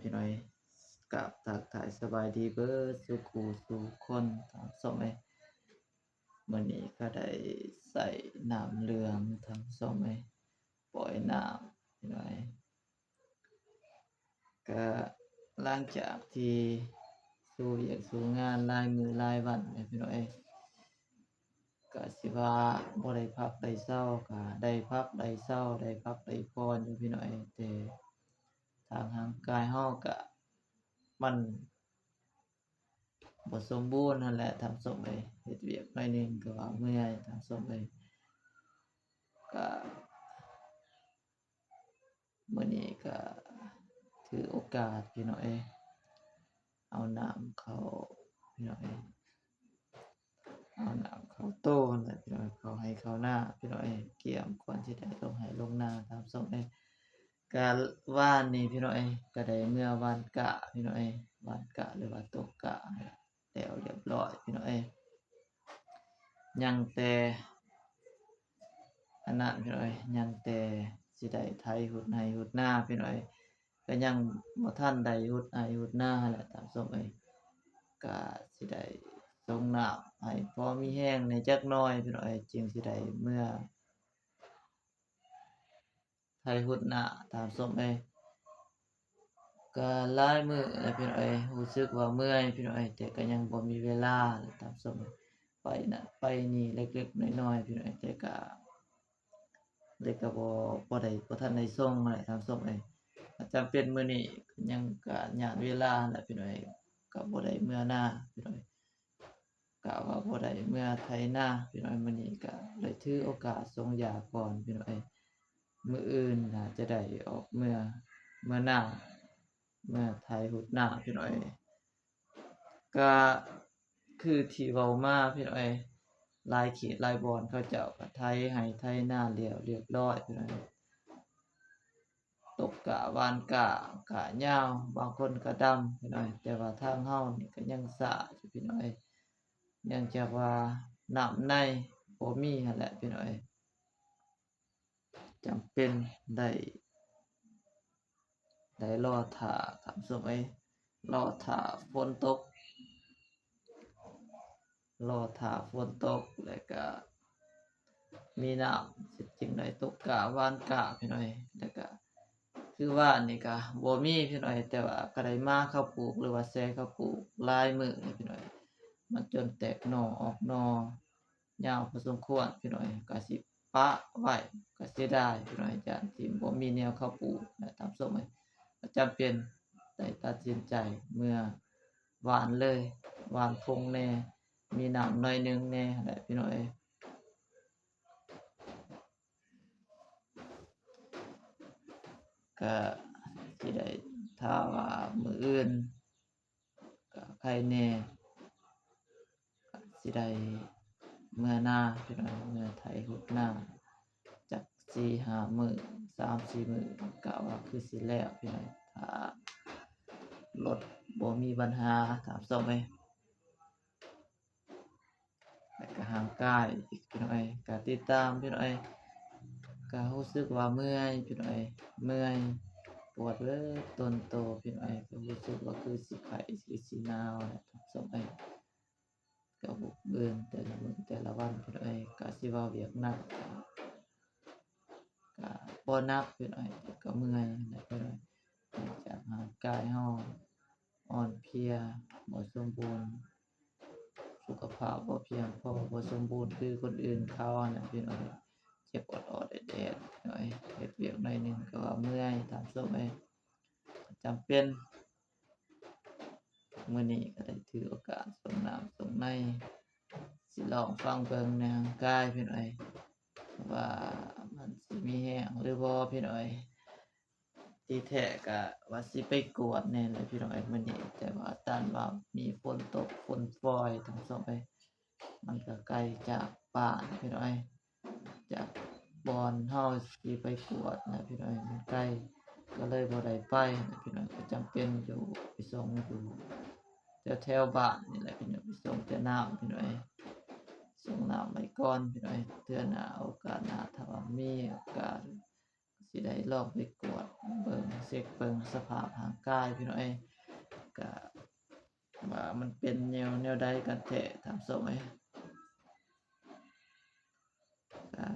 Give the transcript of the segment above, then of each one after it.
ພີ່ນ້ອງເອີຍ ກາບທັກທາຍສະບາຍດີເບີດສູ່ຄູ່ສູ່ຄົນທ່ານຜູ້ຊົມເອີຍ. ມື້ນີ້ກໍໄດ້ໃຊ້ນ້ຳເຫຼືອງທ່ານຜູ້ຊົມເອີຍ ປ່ອຍນ້ຳພີ່ນ້ອງເອີຍ. ກະຫຼັງຈາກທີ່ສູ້ວຽກສູ້ງານຫຼາຍມື້ຫຼາຍວັນແລ້ວພີ່ນ້ອງເອີຍ ກະຊິວ່າບໍ່ໄດ້ພັກໄດ້ເຊົາ ກະໄດ້ພັກໄດ້ເຊົາ ໄດ້ພັກໄດ້ຜ່ອນຢູ່ພີ່ນ້ອງເອີຍ. ແຕ່ທາງຮ່າງກາຍເຮົາກະມັນບໍ່ສົມບູນຫັ້ນແຫຼະທ່ານຜູ້ຊົມເອີຍ ເຮັດວຽກໜ້ອຍໜຶ່ງກະວ່າເມື່ອຍທ່ານຜູ້ຊົມເອີຍ. ກະ ມື້ນີ້ກະຖືໂອກາດພີ່ນ້ອງເອີຍ ເອົານ້ຳເຂົ້າພີ່ນ້ອງເອີຍ ເອົານ້ຳເຂົ້າໂຕຫັ້ນແຫຼະພີ່ນ້ອງເອີຍ ເຂົ້າໄຮ່ເຂົ້ານາພີ່ນ້ອງເອີຍ ກຽມກ່ອນຊິໄດ້ລົງໄຮ່ລົງນາທ່ານຜູ້ຊົມເອີຍ. ກະວານນີ້ພີ່ນ້ອງເອີຍ ກະໄດ້ເມືອຫວ່ານກ້າພີ່ນ້ອງເອີຍ ຫວ່ານກ້າ ຫຼືວ່າຕົກກ້າ ແລ້ວລຽບລ້ອຍພີ່ນ້ອງເອີຍ. ຍັງແຕ່ອັນນັ້ນພີ່ນ້ອງເອີຍ ຍັງແຕ່ຊິໄດ້ໄຖຮຸດໄຮ່ຮຸດນາພີ່ນ້ອງເອີຍ ກະຍັງບໍ່ທັນໄດ້ຮຸດໄຮ່ຮຸດນາຫັ້ນແຫຼະທ່ານຜູ້ຊົມເອີຍ. ກະຊິໄດ້ສົ່ງນ້ຳໃຫ້ພໍມີແຮງແດ່ຈັກໜ້ອຍພີ່ນ້ອງເອີຍ ຈຶ່ງຊິໄດ້ເມືອ ໄຖຮຸດນາທ່ານຜູ້ຊົມເອີຍ. ກະຫຼາຍມື້ແລ້ວພີ່ນ້ອງເອີຍ ຮູ້ສຶກວ່າເມື່ອຍພີ່ນ້ອງເອີຍ ແຕ່ກະຍັງບໍ່ມີເວລາທ່ານຜູ້ຊົມ ໄປນັ້ນໄປນີ້ເລັກໆນ້ອຍໆພີ່ນ້ອງເອີຍ ແຕ່ກະ ແຕ່ກະບໍ່ ບໍ່ໄດ້ ບໍ່ທັນໄດ້ສົ່ງຫັ້ນແຫຼະທ່ານຜູ້ຊົມເອີຍ. ກະຈຳເປັນມື້ນີ້ ຍັງກະຍາດເວລາຫັ້ນແຫຼະພີ່ນ້ອງເອີຍ ກະບໍ່ໄດ້ເມືອນາພີ່ນ້ອງເອີຍ. ກະວ່າບໍ່ໄດ້ເມືອໄຖນາພີ່ນ້ອງເອີຍ ມື້ນີ້ກະໄດ້ຖືໂອກາດສົ່ງຢາກ່ອນພີ່ນ້ອງເອີຍ. ມື້ອື່ນໜ້າຈະໄດ້ອອກເມືອ ເມືອນາ ເມືອໄຖຮຸດນາພີ່ນ້ອງເອີຍ. ກະຄືທີ່ເວົ້າມາພີ່ນ້ອງເອີຍ ຫຼາຍເຂດຫຼາຍບ່ອນເຂົາເຈົ້າກະໄຖໄຮ່ໄຖນາແລ້ວລຽບລ້ອຍພີ່ນ້ອງເອີຍ. ຕົກກ້າຫວ່ານກ້າ ກ້າຍາວ ບາງຄົນກະດຳພີ່ນ້ອງເອີຍ ແຕ່ວ່າທາງເຮົານີ້ກະຍັງຊ້າຢູ່ພີ່ນ້ອງເອີຍ ເນື່ອງຈາກວ່ານ້ຳໃນບໍ່ມີຫັ້ນແຫຼະພີ່ນ້ອງເອີຍ. ຈຳເປັນໄດ້ ໄດ້ລໍຖ້າທ່ານຜູ້ຊົມເອີຍ ລໍຖ້າຝົນຕົກ ລໍຖ້າຝົນຕົກ ແລ້ວກະມີນ້ຳ ຈຶ່ງໄດ້ຕົກກ້າຫວ່ານກ້າພີ່ນ້ອງເອີຍ. ແລ້ວກະຄືວ່ານີ້ກະບໍ່ມີພີ່ນ້ອງເອີຍ ແຕ່ວ່າກະໄດ້ໝ່າເຂົ້າປູກ ຫຼືວ່າແຊ່ເຂົ້າປູກຫຼາຍມື້ແລ້ວພີ່ນ້ອງເອີຍ ມັນຈົນແຕກໜໍ່ອອກໜໍ່ ຍາວພໍສົມຄວນພີ່ນ້ອງເອີຍ ກະຊິປະໄວ້ ກະເສຍດາຍພີ່ນ້ອງເອີຍ ຢ້ານທີ່ບໍ່ມີແນວເຂົ້າປູກນະທ່ານຜູ້ຊົມເອີຍ. ກະຈຳເປັນໄດ້ຕັດສິນໃຈເມືອຫວ່ານເລີຍ ຫວ່ານພົງແດ່ ມີນ້ຳໜ້ອຍໜຶ່ງແດ່ຫັ້ນແຫຼະພີ່ນ້ອງເອີຍ. ກະຊິໄດ້ ຖ້າວ່າມື້ອື່ນ ກະໄຄແດ່ ກະຊິໄດ້ເມືອນາພີ່ນ້ອງ ເມືອໄຖຮຸດນາຈັກສີ່ຫ້າມື້ ສາມສີ່ມື້ ກະວ່າຄືຊິແລ້ວພີ່ນ້ອງ. ຖ້າລົດບໍ່ມີບັນຫາ ທ່ານຜູ້ຊົມເອີຍ ແລ້ວກະຮ່າງກາຍອີກພີ່ນ້ອງເອີຍ ກະຕິດຕາມພີ່ນ້ອງເອີຍ. ກະຮູ້ສຶກວ່າເມື່ອຍພີ່ນ້ອງເອີຍ ເມື່ອຍ ປວດເບິດຕົນໂຕພີ່ນ້ອງເອີຍ ກະຮູ້ສຶກວ່າຄືຊິໄຂ້ ຄືຊິໜາວແຫຼະທ່ານຜູ້ຊົມເອີຍ. ກະບຸກບືນແຕ່ລະມື້ແຕ່ລະວັນພີ່ນ້ອງເອີຍ ກະຊິວ່າວຽກໜັກ ກະບໍ່ໜັກພີ່ນ້ອງເອີຍ ແຕ່ກະເມື່ອຍຫັ້ນແຫຼະພີ່ນ້ອງເອີຍ. ເນື່ອງຈາກຮ່າງກາຍເຮົາອ່ອນເພຍ ບໍ່ສົມບູນ ສຸຂະພາບບໍ່ພຽງພໍ ບໍ່ສົມບູນຄືຄົນອື່ນເຂົາຫັ້ນແຫຼະພີ່ນ້ອງເອີຍ. ເຈັບອອດໆແອດໆພີ່ນ້ອງເອີຍ ເຮັດວຽກໜ້ອຍໜຶ່ງກະວ່າເມື່ອຍທ່ານຜູ້ຊົມເອີຍ. ຈຳເປັນ ມື້ນີ້ກະໄດ້ຖືໂອກາດສົ່ງນ້ຳສົ່ງໃນ ຊິລອງຟັງເບິ່ງໃນຮ່າງກາຍພີ່ນ້ອງເອີຍ ວ່າມັນຊິມີແຮງຫຼືບໍ່ພີ່ນ້ອງເອີຍ. ທີ່ແທ້ກະວ່າຊິໄປກວດແດ່ແຫຼະພີ່ນ້ອງເອີຍມື້ນີ້ ແຕ່ວ່າຕ້ານວ່າມີຝົນຕົກຝົນຟອຍທ່ານຜູ້ຊົມເອີຍ ມັນກະໄກຈາກບ້ານພີ່ນ້ອງເອີຍ ຈາກບ່ອນເຮົາຊິໄປກວດນະພີ່ນ້ອງເອີຍ ມັນໄກ ກະເລີຍບໍ່ໄດ້ໄປນະພີ່ນ້ອງເອີຍ. ກະຈຳເປັນຢູ່ ໄປສົ່ງຢູ່ແຖວໆບ້ານນີ້ແຫຼະພີ່ນ້ອງ ໄປສົ່ງແຕ່ນ້ຳພີ່ນ້ອງເອີຍ ສົ່ງນ້ຳໄວ້ກ່ອນພີ່ນ້ອງເອີຍ. ເທື່ອໜ້າໂອກາດໜ້າ ຖ້າວ່າມີໂອກາດ ຊິໄດ້ລອງໄປກວດເບິ່ງ ເຊັກເບິ່ງສະພາບຮ່າງກາຍພີ່ນ້ອງເອີຍ ກະວ່າມັນເປັນແນວ ແນວໃດກັນແທ້ທ່ານຜູ້ຊົມເອີຍ. ກະ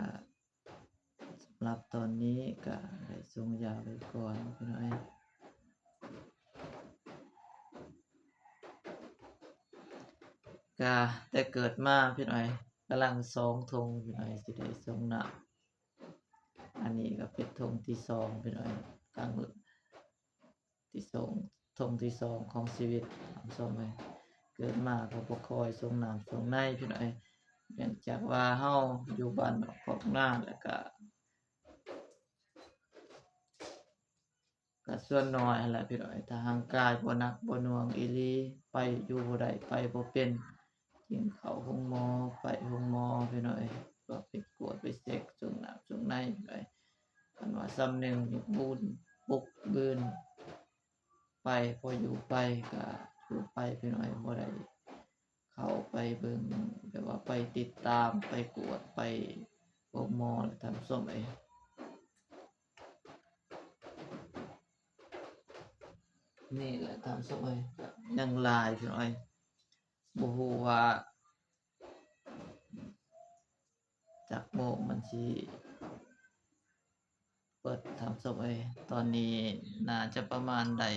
ສຳລັບຕອນນີ້ກະໄດ້ສົ່ງຢາໄວ້ກ່ອນພີ່ນ້ອງເອີຍ. ກະແຕ່ເກີດມາພີ່ນ້ອງເອີຍ ກຳລັງສອງຖົງພີ່ນ້ອງເອີຍ ຊິໄດ້ສົ່ງນ້ຳ. ອັນນີ້ກໍເປັນຖົງທີສອງພີ່ນ້ອງເອີຍ ຄັ້ງທີ່ສອງ ຖົງທີສອງຂອງຊີວິດທ່ານຜູ້ຊົມເອີຍ. ເກີດມາກໍບໍ່ຄ່ອຍສົ່ງນ້ຳສົ່ງໃນພີ່ນ້ອງເອີຍ ເນື່ອງຈາກວ່າເຮົາຢູ່ບ້ານນອກຄອກນາ ແລ້ວກະ ກະສ່ວນໜ້ອຍຫັ້ນແຫຼະພີ່ນ້ອງເອີຍ ຖ້າຮ່າງກາຍບໍ່ໜັກບໍ່ໜ່ວງອີ່ຫຼີ ໄປຢູ່ບໍ່ໄດ້ ໄປບໍ່ເປັນ ຈຶ່ງເຂົ້າໂຮງໝໍ ໄປໂຮງໝໍພີ່ນ້ອງເອີຍ ກໍໄປກວດໄປເຊັກ ສົ່ງນ້ຳສົ່ງໃນພີ່ນ້ອງເອີຍ. ຄັນວ່າສ່ຳໜຶ່ງນີ້ບຸນປຸກບືນ ໄປ ພໍຢູ່ໄປກະຢູ່ໄປພີ່ນ້ອງເອີຍ ບໍ່ໄດ້ເຂົ້າໄປເບິ່ງ ແບບວ່າໄປຕິດຕາມ ໄປກວດ ໄປໂຮງໝໍແຫຼະທ່ານຜູ້ຊົມເອີຍ. ນີ້ແຫຼະທ່ານຜູ້ຊົມເອີຍ ຍັງຫຼາຍພີ່ນ້ອງເອີຍ ບໍ່ຮູ້ວ່າຈັກໂມງມັນຊິເປີດທ່ານຜູ້ຊົມເອີຍ. ຕອນນີ້ໜ້າຈະປະມານໄດ້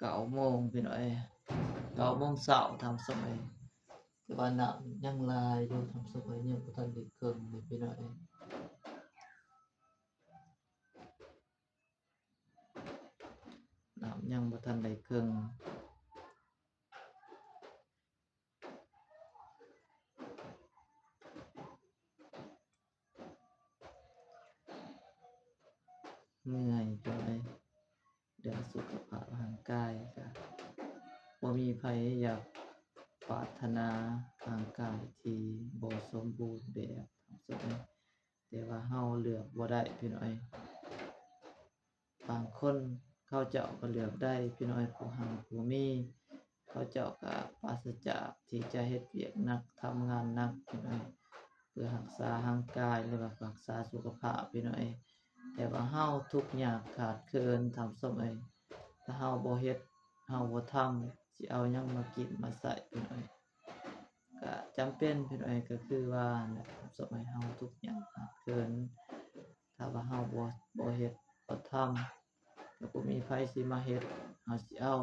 ເກົ້າໂມງພີ່ນ້ອງເອີຍ ເກົ້າໂມງເຊົ້າທ່ານຜູ້ຊົມເອີຍ ແຕ່ວ່ານ້ຳຍັງຫຼາຍຢູ່ທ່ານຜູ້ຊົມເອີຍ ຍັງບໍ່ທັນໄດ້ເຄິ່ງເລີຍພີ່ນ້ອງເອີຍ. ນ້ຳຍັງບໍ່ທັນໄດ້ເຄິ່ງ. ເມື່ອຍ ເມື່ອຍ ເລື່ອງສຸຂະພາບຮ່າງກາຍກະບໍ່ມີໃຜຢາກປາດຖະໜາຮ່າງກາຍທີ່ບໍ່ສົມບູນແບບ ແຕ່ວ່າເຮົາເລືອກບໍ່ໄດ້ພີ່ນ້ອງເອີຍ. ບາງຄົນເຂົາເຈົ້າກໍເລືອກໄດ້ພີ່ນ້ອງເອີຍ ຜູ້ຮັ່ງຜູ້ມີ ເຂົາເຈົ້າກໍປາສະຈາກທີ່ຈະເຮັດວຽກໜັກ ທຳງານໜັກພີ່ນ້ອງເອີຍ ເພື່ອຮັກສາຮ່າງກາຍ ຫຼືວ່າຮັກສາສຸຂະພາບພີ່ນ້ອງເອີຍ. ແຕ່ວ່າເຮົາທຸກຍາກຂາດເຂີນທ່ານຜູ້ຊົມເອີຍ ຖ້າເຮົາບໍ່ເຮັດ ເຮົາບໍ່ທຳ ຊິເອົາຫຍັງມາກິນມາໃຊ້ພີ່ນ້ອງເອີຍ. ກະຈຳເປັນພີ່ນ້ອງເອີຍ ກະຄືວ່ານັ້ນແຫຼະ ເຮົາທຸກຍາກຂາດເຂີນ ຖ້າວ່າເຮົາບໍ່ ບໍ່ເຮັດບໍ່ທຳ ກະບໍ່ມີໃຜຊິມາເຮັດ ເຮົາຊິເອົາ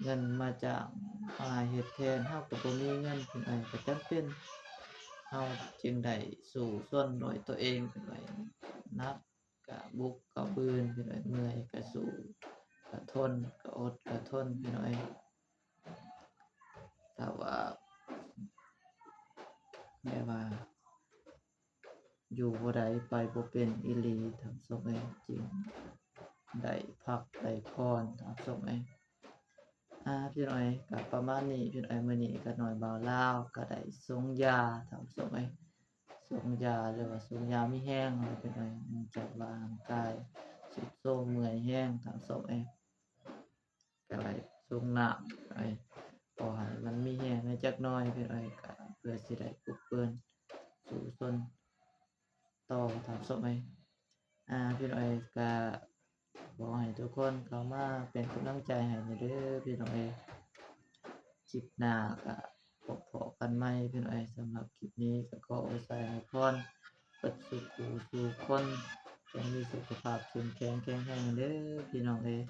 ເງິນມາຈ້າງ ມາເຮັດແທນ ເຮົາກະບໍ່ມີເງິນພີ່ນ້ອງເອີຍ. ກະຈຳເປັນເຮົາຈຶ່ງໄດ້ສູ້ຊົນດ້ວຍຕົວເອງພີ່ນ້ອງເອີຍ ໜັກ ກະບຸກກະບືນພີ່ນ້ອງເອີຍ ເມື່ອຍກະສູ້ ກະທົນ ກະອົດກະທົນພີ່ນ້ອງເອີຍ. ຖ້າວ່າແບບວ່າຢູ່ບໍ່ໄດ້ ໄປບໍ່ເປັນອີ່ຫຼີ ທ່ານຜູ້ຊົມເອີຍ ຈຶ່ງໄດ້ພັກໄດ້ຜ່ອນ ທ່ານຜູ້ຊົມເອີຍ. ອາ ພີ່ນ້ອງເອີຍ ກະປະມານນີ້ພີ່ນ້ອງເອີຍ. ມື້ນີ້ກະນ້ອຍບ່າວລາວກະໄດ້ສົ່ງຢາ ທ່ານຜູ້ຊົມເອີຍ ສົ່ງຢາ ຫຼືວ່າສົ່ງຢາມີແຮງພີ່ນ້ອງເອີຍ ເນື່ອງຈາກວ່າຮ່າງກາຍຊຸດໂຊມເມື່ອຍແຮງ ທ່ານຜູ້ຊົມເອີຍ. ກະໄດ້ສົ່ງນ້ຳ ເອີຍ ພໍໃຫ້ມັນມີແຮງແດ່ຈັກໜ້ອຍພີ່ນ້ອງເອີຍ ກະເພື່ອຊິໄດ້ປຸກເປື້ອນສູ້ຊົນຕໍ່ ທ່ານຜູ້ຊົມເອີຍ. ອາ ພີ່ນ້ອງເອີຍ ກະຂໍໃຫ້ທຸກຄົນເຂົ້າມາເປັນກຳລັງໃຈໃຫ້ແດ່ເດີພີ່ນ້ອງເອີຍ. ຄລິບໜ້າກະພົບພໍ້ກັນໃໝ່ພີ່ນ້ອງເອີຍ. ສຳລັບຄລິບນີ້ກະຂໍອວຍໄຊໃຫ້ພອນ ເບິດສູ່ຜູ້ສູ່ຄົນ ຈົ່ງມີສຸຂະພາບເຂັ້ມແຂງແຂງແຮງເດີພີ່ນ້ອງເອີຍ.